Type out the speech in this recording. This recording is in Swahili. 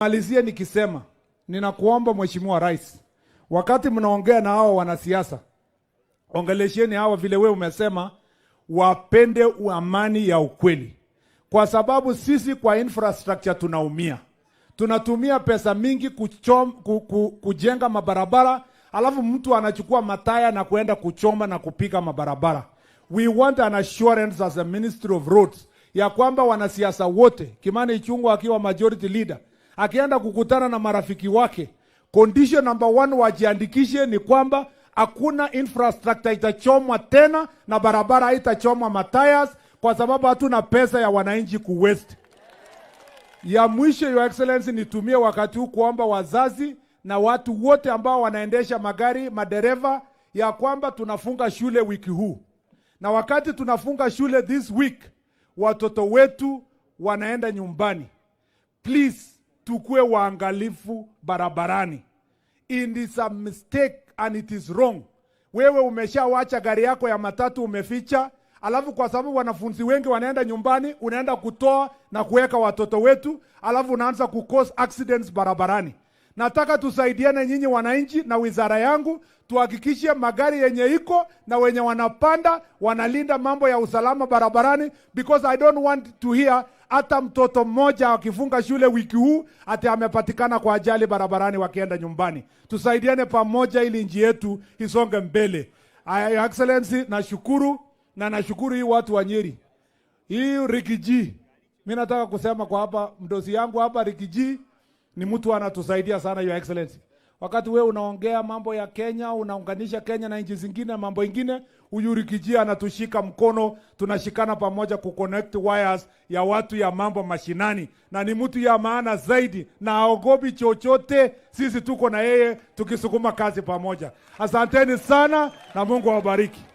Malizie nikisema ninakuomba Mheshimiwa Rais, wakati mnaongea na hawa wanasiasa, ongelesheni hawa vile wewe umesema, wapende amani ya ukweli, kwa sababu sisi kwa infrastructure tunaumia. Tunatumia pesa mingi kujenga mabarabara, alafu mtu anachukua mataya na kuenda kuchoma na kupika mabarabara. We want an assurance as a Ministry of Roads ya kwamba wanasiasa wote, Kimani Ichung'wah akiwa majority leader, akienda kukutana na marafiki wake, condition number one wajiandikishe ni kwamba hakuna infrastructure itachomwa tena na barabara haitachomwa matires, kwa sababu hatuna pesa ya wananchi kuwaste. Ya mwisho, Your Excellency, nitumie wakati huu kuomba wazazi na watu wote ambao wanaendesha magari, madereva, ya kwamba tunafunga shule wiki huu, na wakati tunafunga shule this week, watoto wetu wanaenda nyumbani. Please, tukue waangalifu barabarani. It is a mistake and it is wrong. Wewe umeshawacha gari yako ya matatu umeficha, alafu kwa sababu wanafunzi wengi wanaenda nyumbani, unaenda kutoa na kuweka watoto wetu, alafu unaanza kucause accidents barabarani. Nataka tusaidiane nyinyi wananchi na wizara yangu, tuhakikishe magari yenye iko na wenye wanapanda wanalinda mambo ya usalama barabarani, because I don't want to hear hata mtoto mmoja akifunga shule wiki huu ati amepatikana kwa ajali barabarani wakienda nyumbani. Tusaidiane pamoja ili nchi yetu isonge mbele. Your Excellency, nashukuru na nashukuru hii watu wa Nyeri. Hii Riggy G, mimi nataka kusema kwa hapa, mdosi yangu hapa Riggy G ni mtu anatusaidia sana, Your Excellency. Wakati wewe unaongea mambo ya Kenya, unaunganisha Kenya na nchi zingine, mambo ingine, huyu Riggy G anatushika mkono, tunashikana pamoja kuconnect wires ya watu ya mambo mashinani, na ni mtu ya maana zaidi na haogopi chochote. Sisi tuko na yeye tukisukuma kazi pamoja. Asanteni sana na Mungu awabariki.